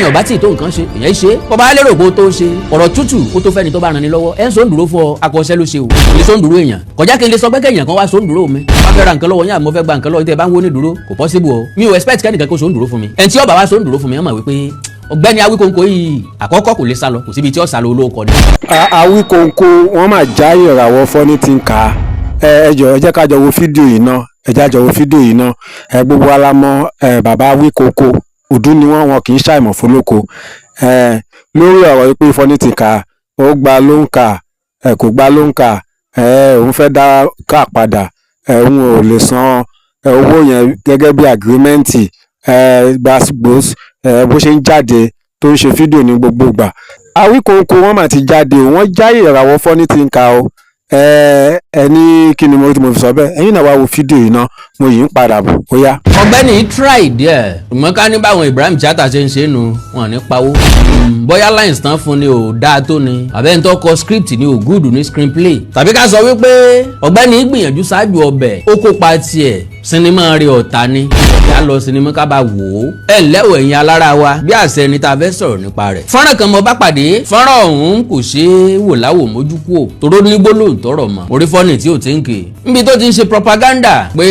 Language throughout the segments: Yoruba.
Bẹ́ẹ̀ bá tí ì tó nǹkan ṣe, èèyàn ṣe. Bọ́ bá lérò pé ó tó ṣe, ọ̀rọ̀ tútù ó tó fẹ́ni tó bá ràn ní lọ́wọ́. Ẹ̀ ń sọ ń dúró fún ọ, akọ́ṣẹ́ ló ṣe o, lè sọ ń dúró èèyàn kọjá. Kí n lè sọ pé kéèyàn kan wá sọ ń dúró mi, wọ́n fẹ́ ra nǹkan lọ́wọ́ yín àmọ́ fẹ́ gba nǹkan lọ́wọ́ yín, tẹ́ ẹ bá ń wó ní dúró, kò possible o. Mi ò expect kẹ́nìkan kó sọ ń dúró fún mi. Ẹni tí ó bá wá sọ ń dúró fún mi, wọ́n mọ̀ wípé ọ̀gbẹ́ni Awíkonko yìí, àkọ́kọ́, kò lè sá lọ, kò síbi tí ó sá lọ, olóko ni. Awíkonko, wọ́n máa já ìràwọ̀ Funny Thinker. Ẹ jọ̀ọ́, ẹ jẹ́ ká jọ wo fídíò yìí náà, ẹ jẹ́ ká jọ wo fídíò yìí náà. Ẹ gbogbo wa la mọ̀ ẹ bàbá Awíkonko, òdú ni wọ́n, wọn kì í ṣàìmọ̀ fólóko. Ẹ lórí ọ̀rọ̀ yìí pé Funny Thinker ó gba ló ń kà ẹ, kò gba ló ń kà ẹ, òun fẹ́ dá ká padà ẹ, òun ò lè san owó yẹn gẹ́gẹ́ bí agreement ẹ gbàgbós. Ẹ bó ṣe ń jáde tó ń ṣe fídíò ní gbogbo ìgbà, Awíkonko, wọ́n mà ti jáde o, wọ́n já ìràwọ̀ Funny Thinker o. Ẹ ẹ ní kí ni mo fi sọ bẹ́ẹ̀? Ẹ̀yin náà wá wo fídíò yìí náà, mo yìí ń padà bọ̀, ó yá. Ọ̀gbẹ́ni try díẹ̀, ṣùgbọ́n ká ní báwọn Ibrahim Chatta ṣe ń ṣe nu, wọn ní pawó. Bóyá lines tán fún ni ò dáa tó ni, àbẹ́ni tó kọ script ni ò good ní screenplay, tàbí ká sọ wípé ọ̀gbẹ́ni gbìyànjú ṣáájú ọbẹ̀, ó kópa tiẹ̀, sinimá rẹ̀ ọ̀tá ni ìyá lọ sinimá ká bá wò ó. Ẹ ǹlẹ́ o, ẹ̀yin alára wa, bí àṣẹ ẹni tá a fẹ́ sọ̀rọ̀ nípa rẹ̀. Fọ́nrán kan mo bá pàdé, fọ́nrán ọ̀hún kò ṣeé wò láwò mójú kú ò toró ní gbólóhùn tọrọ mọ́ orí fọ́nì tí ò ti ń kè níbi tó ti ń ṣe propaganda pé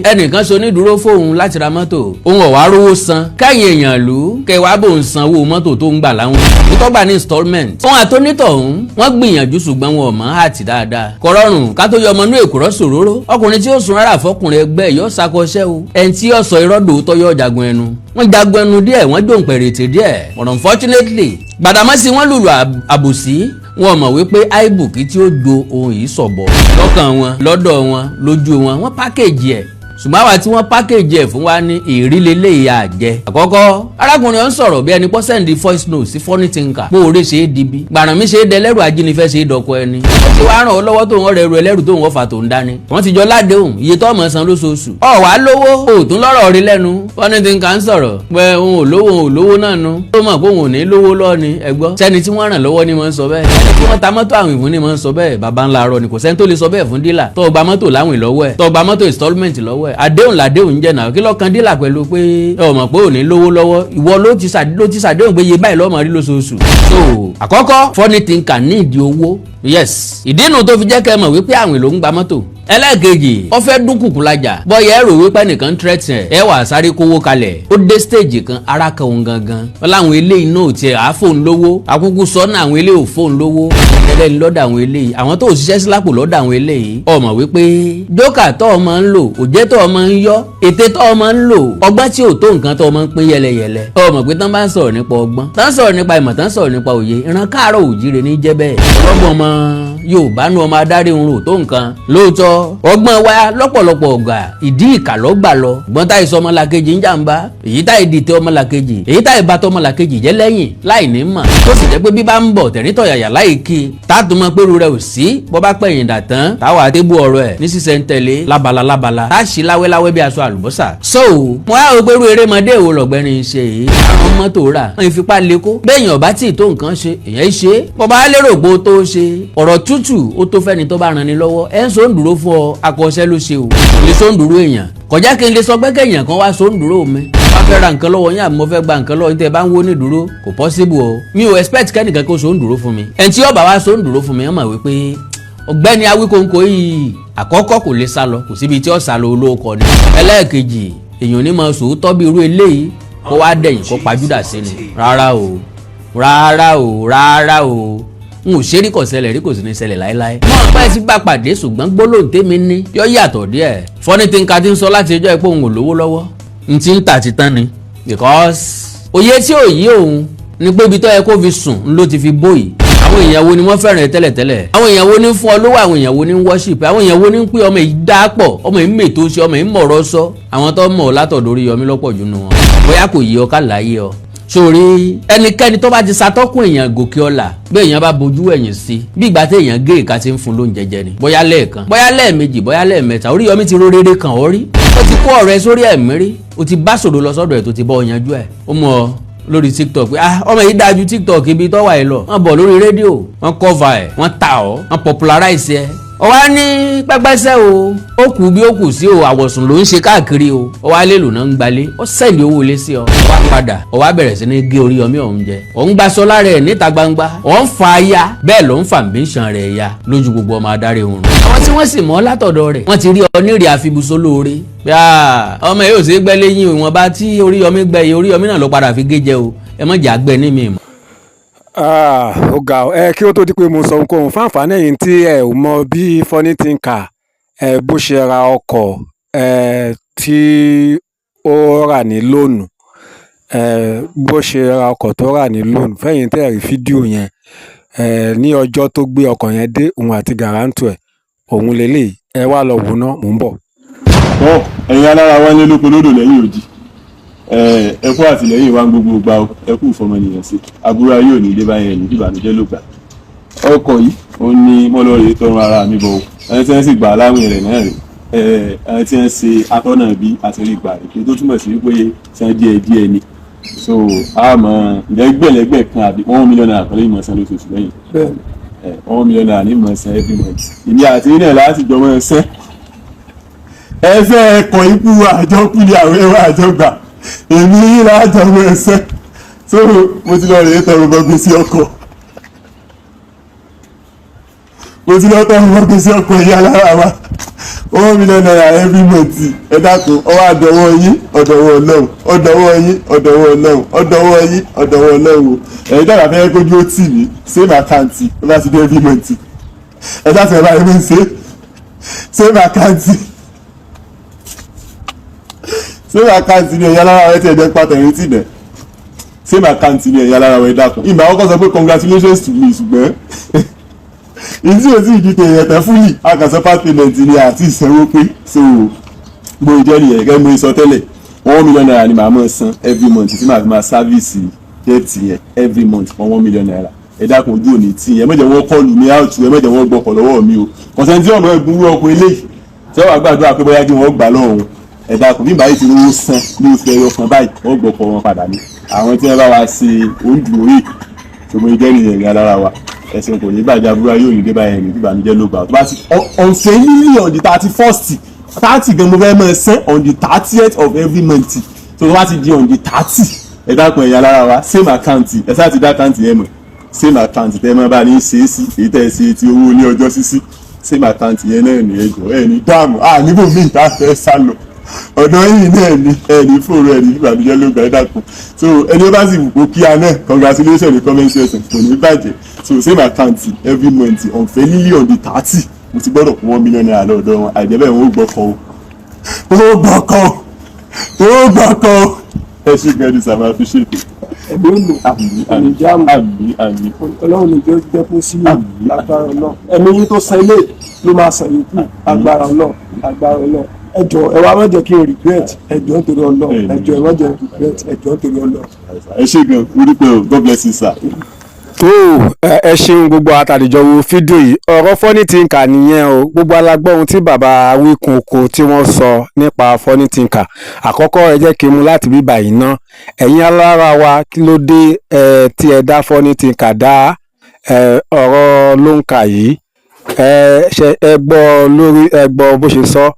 ẹnìkan ṣe onídùúró fóun láti ra mọ́tò, òun ọ̀wá rówó san, kẹ́yìn èèyàn lù kẹwàá bò ń sanwó mọ́tò tó ń gbà láwọn ìtọ́gbà ní installment. Òun àtọ́nítọ̀hún, wọ́n gbìyànjú, ṣùgbọ́n wọn ò mọ̀ àti dáadáa kọ̀rọ̀rùn ká tó yọ ọmọ inú èkùrọ́ sòróró. Ọkùnrin tí ó sùn rárá fọkùnrin ẹgbẹ́ yóò ṣàkọsẹ́ o, ẹni tí yóò sọ irọ́ dòótọ́ yóò jagun ẹnu. Wọ́n jagun ẹnu díẹ̀, wọ́n jòǹpẹ̀rẹ̀tẹ̀ díẹ̀, but unfortunately, Gbàdámọ́sí wọ́n lùlù àbòsí. Wọn mọ̀ wípé àìbùkí tí ó jo ohun yìí sọ̀bọ̀ lọ́kàn wọn, lọ́dọ̀ wọn, lójú wọn, wọ́n package ẹ̀. Ṣùgbọ́n àwa tí wọ́n package ẹ̀ fún wa ní ìrílélẹ̀ ìyá àjẹ. Àkọ́kọ́, arákùnrin ọ̀hún sọ̀rọ̀ bí ẹni pọ́ send voice note sí Funny Thinker bó oore ṣe é dibi gbàràn mi ṣe é dẹlẹ́rù, ajínigbé ṣe é dọkọ ẹni. Wọ́n ti wá ràn ọ́ lọ́wọ́ tó ń rẹ̀ ẹrù ẹlẹ́rù tó ń wọ́fà tó ń dání. Wọ́n ti jọ ládéhùn iye tó ọmọ san lóṣooṣù. Ọ̀ wá lówó òòtún lọ́rọ̀ rí lẹ́nu. Funny Thinker ń sọ̀rọ̀ pé òun ò lówó, òun ò lówó náà nu. Ó mọ̀ pé òun ò ní lówó lọ́ọ̀ ni. Ẹ gbọ́, sẹ́ni tí wọ́n ràn lọ́wọ́ ni wọ́n ń sọ bẹ́ẹ̀, ẹni tí wọ́n ta mọ́tò àwìn fún ni wọ́n ń sọ bẹ́ẹ̀. Baba ńlá arọ ni, kò sẹ́ni tó lè sọ bẹ́ẹ̀ fún dealer tó gba mọ́tò láwìn lọ́wọ́ ẹ̀, tó gba mọ́tò installment lọ́wọ́ ẹ̀. Àdéhùn làdéhùn ń jẹ́ náà. Kí lọ́kàn dealer pẹ̀lú pé ẹ mọ̀ pé ò ní lówó lọ́wọ́? Ìwọ ló ti ṣàdéhùn pé iye báyìí lọ́mọ rí lóṣooṣù. So àkọ́kọ́, Funny Thinker ní ìdí owó, yes. Ìdí nu tó fi jẹ́ kẹ́ mọ̀ wípé àwìn ló ń gba mọ́tò. Ẹlẹ́ẹ̀kejì, ó fẹ́ dúnkùkù lajà, bọ́yá ẹ rò wípé nìkan threaten ẹ̀, ẹ wà sáré kówó kalẹ̀. Ó dé stage kan, ara kan òun gangan wọn láwọn eléyìí náà tiẹ̀ àáfòun lówó, àkúkú sọ́nà àwọn eléyìí ò fóun lówó, ẹlẹ́ni lọ́dọ̀ àwọn eléyìí, àwọn tó ṣiṣẹ́ sí lápò lọ́dọ̀ àwọn eléyìí. Ọmọ wípé jókà tó ọmọ ń lò, òjé tó ọmọ ń yọ, ète tó ọmọ ń lò, ọgbọ́n tí ò tó nǹkan tó ọmọ ń pín yẹlẹyẹlẹ. Ọmọ pé tán bá ń sọ̀rọ̀ nípa ọgbọ́n, tán sọ̀rọ̀ nípa ìmọ̀, tán sọ̀rọ̀ nípa òye, ìran káàárọ̀ òjíire ní jẹ́ bẹ́ẹ̀. Ọlọ́gbọ́n ọmọ Yorùbá nu ọmọ adarí òun rò tó nǹkan lóòótọ́. Ọgbọ́n wa lọ́pọ̀lọpọ̀ ọ̀gbà, ìdí ìkà lọ́gbà lọ. Gbọ́n táyì sọ ọmọlàkejì ń jàǹbá, èyí táyì dìtẹ̀ ọmọlàkejì, èyí táyì bàtọ̀ ọmọlàkejì jẹ́ lẹ́yìn láì ní mọ̀, tó sì jẹ́ pé bí bá ń bọ̀ tẹ̀rítọ̀ yàyà láì kí táàtúmọ̀ pẹ̀lú rẹ̀ ò sí. Bọ́ bá pẹ̀yìn dà tán, táwa àtẹ́bù ọ̀rọ̀ ẹ̀ ní sísẹ̀ ń tẹ̀lé lábala lábala, tá a ṣì láwẹ́láwẹ́ bí aṣọ àlùbọ́sà. So mo á rò pé irú erémọdé wo lọ̀gbẹ́ni ṣe yìí? Àwọn mọ́tò rà wọ́n ìfipá lè kó bẹ́ẹ̀yàn ọ̀bá tí ì tó nǹkan ṣe, èèyàn ṣe. Bọ́ bá lérò pé ó tó ṣe, ọ̀rọ̀ tútù ó tó fẹ́ni tó bá ran ni lọ́wọ́. Ẹ̀ ń sọ ń dúró fún ọ, akọ́ṣẹ́ ló ṣe o, lè sọ ń dúró èèyàn kọjá. Kí n lè sọ pé kéèyàn kan wá sọ ń dúró mi, wá fẹ́ ra nǹkan lọ́wọ́ yín àbí mo fẹ́ gba nǹkan lọ́wọ́ yín, tẹ́ ẹ bá ń wó ní dúró, kò possible o. Mi ò expect kẹ́nìkan kó sọ ń dúró fún mi. Ẹni tí ó bá wá sọ ń dúró fún mi, ẹ mọ̀ wípé ọ̀gbẹ́ni Awíkonko yìí, àkọ́kọ́, kò lè sá lọ, kò síbi tí ó sá lọ, olóòkọ ni. Ẹlẹ́ẹ̀kejì, èèyàn ní máa sòótọ́ bí irú eléyìí kó wá dẹ̀yìn kó pajúdà sí ni. Rárá o, rárá o, rárá o, n ò ṣe rí, kò ṣẹlẹ̀ rí, kò sì ní ṣẹlẹ̀ láéláé. Mọ̀ pé ti bá pàdé, ṣùgbọ́n gbólóhùn tèmi ní yọ yàtọ̀ díẹ̀. Funny Thinker ti ń sọ láti ẹjọ́ pé òun ò lówó lọ́wọ́, n ti ń tà ti tán ni, because òye tí ò yí òun ni pé ibi tó yẹ kó fi sùn ló ti fi bóyìí. Àwọn èèyàn wo ni wọ́n fẹ́ràn ẹ tẹ́lẹ̀tẹ́lẹ̀? Àwọn èèyàn wo ni ń fún ọ lówó? Àwọn èèyàn wo ni ń worship? Àwọn èèyàn wo ni ń pè ọmọ yìí dá pọ̀, ọmọ yìí mètò ṣe, ọmọ yìí mọ̀rọ̀ sọ? Àwọn tó mọ̀ ọ́ látọ̀dọ̀ Oríyọmí lọ́pọ̀ jù nù wọn. Bóyá kò yí ọ ká láyé ọ sórí ẹnikẹ́ni tó bá ti ṣàtọ́kùn èèyàn gòkè ọ̀la, bí èèyàn bá bojú ẹ̀yìn sí, bí ìgbà tí èèyàn gé ìka ti ń fún lóúnjẹ jẹ ni. Bóyá lẹ́ẹ̀kan, bóyá lẹ́ẹ̀mejì, bóyá lẹ́ẹ̀mẹ́ta, Oríyọmí ti ró rere kàn ọ́ rí, ó ti kó ọ̀rẹ́ sórí ẹ̀mí rí, ó ti bá sòrò lọ sọ́dọ̀ ẹ̀, tó ti bọ́ ọ yanjú ẹ̀. Ó mú ọ lórí TikTok pé, ah, ọmọ yìí dájú TikTok ibi tó wà yìí lọ. Wọ́n bọ̀ lórí rédíò, wọ́n cover ẹ̀, wọ́n ta ọ́, wọ́n popularize ẹ̀. Ó wá ní pẹ́pẹ́sẹ́ o, ó kù bí ó kù sí o, àwọ̀sùn ló ń ṣe káàkiri o. Ó wá lélo náà ń gbalé, ó send owó ilé sí ọ. Ó wá padà, ó wá bẹ̀rẹ̀ sí ní gé Oríyọmí ọ̀hún jẹ. Ó ń gbaṣọ lára ẹ̀ níta gbangba, ó ń fa ya, bẹ́ẹ̀ ló ń fa ambition rẹ̀ ya lójú gbogbo ọmọ adarí òun. Àwọn tí wọ́n sì mọ̀ látọ̀dọ̀ rẹ̀, wọ́n ti rí ọ nírì àfibùsọ lóore. Ọmọ yóò ṣe é gbẹ́ lẹ́yìn ìwọ̀nba tí Oríyọmí gbẹ yìí, Oríyọmí náà ló padà fi gé jẹ o. Ẹ mọ̀ jà gbẹ ní mi mọ́. Ah, ó ga ọ. Ẹ kí ó tó di pé mo sọ ohunkóhun fún àǹfààní ẹ̀yin tí ẹ ò mọ bí Funny Thinker ẹ bó ṣe ra ọkọ̀ ẹ tí ó rà ní loan, ẹ bó ṣe ra ọkọ̀ tó rà ní loan, fẹ́yìn tẹ́ ẹ rí fídíò yẹn ẹ ní ọjọ́ tó gbé ọkọ̀ yẹn dé, òun àti guarantor ẹ̀ òun lélẹ̀. Ẹ wá lọ wò ná, mò ń bọ̀. Tọ́ ẹ̀yin alára wa ní olóko lódò lẹ́yìn òdì, ẹ kú àtìlẹ́yìn wa gbogbo gbà ó, ẹ kú ìfọmọnìyàn sí àbúrò ayé òní dé báyẹn ní ìbànújẹ́ ló gbà. Ọkọ̀ yìí ó ní mọ́lọ́rẹ̀ tọrọ ara mi bọ̀ ó, ẹni tí wọ́n sì gbà láwìn rẹ̀ náà rẹ̀, ẹni tí wọ́n ṣe atọ́nà bí àti rí gbà rẹ̀ tó túmọ̀ sí wípé san díẹ̀ díẹ̀ ni. So a mọ̀ ìdẹ́gbẹ̀lẹ́gbẹ̀ kan àbí ₦1 million kan lẹ́yìn mọ̀ san lóṣooṣù lẹ́yìn ₦1 million ní mọ̀ san every month. Ìní àti ilẹ̀ láti jọ mọ̀ ṣẹ́ ẹ fẹ́ ẹ̀kọ́ ikú àjọkú ni àwọn ẹwà àjọgbà èmi yìí lájọ mọ̀ ẹsẹ̀. So mo ti lọ rèé tọrọ bọ gbèsè ọkọ̀, mo ti lọ tọrọ bọ gbèsè ọkọ̀. Ìyá lára wa, ₦1 million every month. Ẹ dákun, ọwọ́ àdọ́wọ́ yín, ọ̀dọ̀wọ́ Ọlọ́run, ọ̀dọ̀wọ́ yín, ọ̀dọ̀wọ́ Ọlọ́run, ọ̀dọ̀wọ́ yín, ọ̀dọ̀wọ́ Ọlọ́run o. Ẹ̀yin dàgbà fẹ́ kójú ó tì mí, same account ló bá ti dé every month. Ẹ dákun, ẹ bá yẹn mọ̀ ṣe same account, same account ni. Ẹ̀yà lára rẹ ti ẹ̀jẹ̀ pàtó ẹ̀rín tì nẹ̀, same account ni. Ẹ̀yà lára rẹ, dákun. Ìgbà àkọ́kọ́ sọ pé congratulations to me, ṣùgbọ́n ìdí ò tí ì dìde èèyàn tán fúlì àkànṣe part payment ni àti ìsanwó pé. So bó jẹ́ nìyẹn. Gẹ́gẹ́ mo sọ tẹ́lẹ̀, ₦1 million ni màá máa san every month tí màá fi máa service debt yẹn every month fún ₦1 million. Ẹ dákun, ojú òní tí ẹ mọ̀jẹ̀ wọ́n call mi out, ẹ mọ̀jẹ̀ wọ́n gbọ́kọ̀ lọ́wọ́ mi o. Kọ̀sẹ̀ tí ọmọ ẹ̀gbọ́n ọkọ̀ eléyìí tí wọ́n wá gbàdúrà pé bóyá kí wọ́n gbà lọ́wọ́. Ẹ dákun, bí báyìí ti rówó san ní oṣù ẹyọ kan báyìí, wọ́n gbọ́kọ̀ wọn padà ní àwọn tí wọ́n bá wa ṣe oúnjẹ tòmọ ìjẹ́ nìyẹn. Ìyá lára wa, ẹ̀sìn kò ní bàjẹ́, àbúrò yóò ní dé báyẹn ní ìbànújẹ́ ló gbà. Tó bá ti unfailingly on the 31st, 30 gan mo fẹ́ máa san, on the 30th of every month. So tó bá ti di on the 30, ẹ dákun, ẹ̀yà lára wa, same account, ẹ sáà ti dá account yẹn mọ̀, same account tẹ́ ẹ máa bá ní ṣe é sí èyí tẹ́ ẹ ṣe ti owó ní ọjọ́ sísí, same account yẹn náà ní. Ẹjọ́ ẹ ní dáàmú à níbò míì tá a fẹ́ sá lọ, ọ̀dọ̀ yìí náà ní. Ẹ ní fòrò, ẹ ní ìbànújẹ́ ló gbà. Ẹ dákun. So ẹni ó bá sì wù kó kíá náà, congratulations ní comment section, kò ní bàjẹ́. So same account every month, unfailingly on the 30, mo ti gbọ́dọ̀ kó ₦1 million lọ́dọ̀ wọn. Àìjẹ́ bẹ́ẹ̀, wọ́n ó gbọ́kọ̀ o, ó gbọ́kọ̀ o, ó gbọ́kọ̀ o. Ẹ ṣe gan ni sàmà fi ṣètò. Ẹ̀mí ò lò Àmín. Àmín jáàmù. Àmín, àmín. Ọlọ́run ní jẹ́ jẹ́ kó sí. Àmín. Lágbára Ọlọ́run, ẹ̀mí yín tó san ilé ló máa san yòókù. Agbára Ọlọ́run, agbára Ọlọ́run. Ẹ jọ̀ọ́, ẹ wá má jẹ́ kí n regret. Ẹ jọ̀ọ́ nítorí Ọlọ́run, ẹ jọ̀ọ́, ẹ má jẹ́ n regret. Ẹ jọ̀ọ́ nítorí Ọlọ́run. Ẹ ṣe gan, mo dúpẹ́ o. God bless you, sir. Tó ẹ ṣeun gbogbo àtàlejò wo fídíò yìí. Ọ̀rọ̀ Funny Thinker nìyẹn o. Gbogbo alágbọ́ ohun tí bàbá Awíkonko tí wọ́n sọ nípa Funny Thinker. Àkọ́kọ́, ẹ jẹ́ kí n mú láti bíbà yìí ná. Ẹ̀yin alára wa, kí ló dé ẹ tí ẹ dá Funny Thinker dá ẹ ọ̀rọ̀ ló ń kà yìí? Ẹ ṣe ẹ gbọ́ lórí, ẹ gbọ́ bó ṣe sọ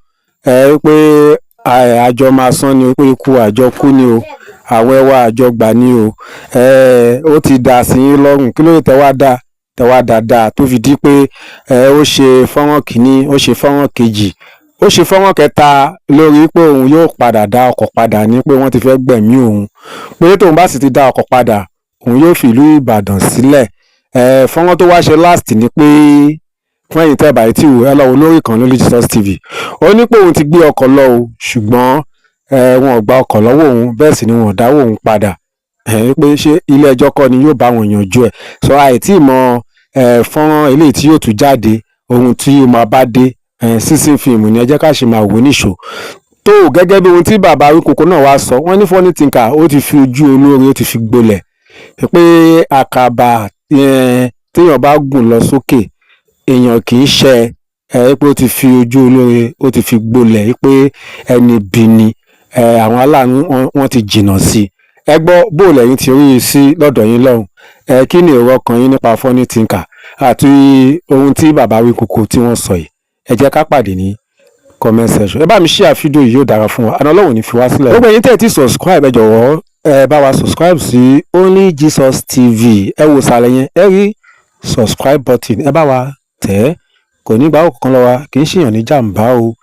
ẹ pé àjọ máa san ni o, pé ikú àjọ kú ni o, àwẹ̀ wa àjọ gbà ni o. Ẹ ó ti dà sí yín lọ́rùn, kí ló dé tẹ wá dá tẹ wá dáadáa tó fi di pé ẹ ó ṣe fọ́nrán kìíní, ó ṣe fọ́nrán kejì, ó ṣe fọ́nrán kẹta lórí pé òun yóò padà dá ọkọ̀ padà ní, pé wọ́n ti fẹ́ gbẹ̀mí òun, pé tóun bá sì ti dá ọkọ̀ padà, òun yóò fi ìlú Ìbàdàn sílẹ̀. Ẹ fọ́nrán tó wá ṣe last ni pé fún ẹ̀yin tẹ́ báyìí tí wò, ẹ lọ wo lórí ìkànnì Only Jesus TV. Ó ní pé òun ti gbé ọkọ̀ lọ o, ṣùgbọ́n ẹ wọn ò gba ọkọ̀ lọ́wọ́ òun, bẹ́ẹ̀ sì ni wọn ò dáwọ́ òun padà. Ẹ pé ṣé ilé ẹjọ́ kọ́ ni yóò bá wọn yanjú ẹ̀? Sọ àìtí mọ ẹ fọ́nrán eléyìí tí yóò tún jáde, ohun tí ó máa bá dé ẹ sísìn fíìmù ni. Ẹ jẹ́ ká ṣe máa wò níṣó tó. Gẹ́gẹ́ bí ohun tí bàbá Awíkonko náà wá sọ, wọ́n ní Funny Thinker ó ti fi ojú olóore, ó ti fi gbolẹ̀, pé àkàbà téèyàn bá gùn lọ sókè, èèyàn kì í ṣe ẹ, pé ó ti fi ojú olóore, ó ti fi gbolẹ̀, pé ẹni bí ni ẹ, àwọn aláàánú wọ́n ti jìnnà sí i. Ẹ gbọ́ bó lẹ́yìn tí rí i sí lọ́dọ̀ yín lọ́hùn ẹ, kí ni èrò ọkàn yín nípa Funny Thinker? Àti ohun tí bàbá Awíkonko tí wọ́n sọ yìí, ẹ jẹ́ ká pàdé ní comment section. Ẹ bá mi share fídíò yìí, yóò dára fún wa. Àná Ọlọ́run ò ní fi wá sílẹ̀. Gbogbo ẹ̀yin tẹ́ ẹ ti subscribe, ẹ jọ̀wọ́, ẹ bá wa subscribe sí Only Jesus TV. Ẹ wò sàlẹ̀ yẹn, ẹ rí subscribe button, ẹ bá wa tẹ̀ ẹ́. Kò ní gbà òkùnkàn lọ́wọ́, kì í ṣèyàn ní jàǹbá o.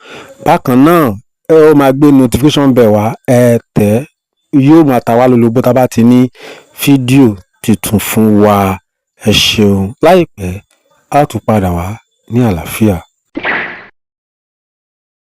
Bákan náà, ẹ ó máa gbé notification bell wá, ẹ tẹ̀ ẹ́, yóò máa ta wá lólobó tá a bá ti ní fídíò tuntun fún wa. Ẹ ṣeun. Láìpẹ́, á tún padà wá ní àlàáfíà.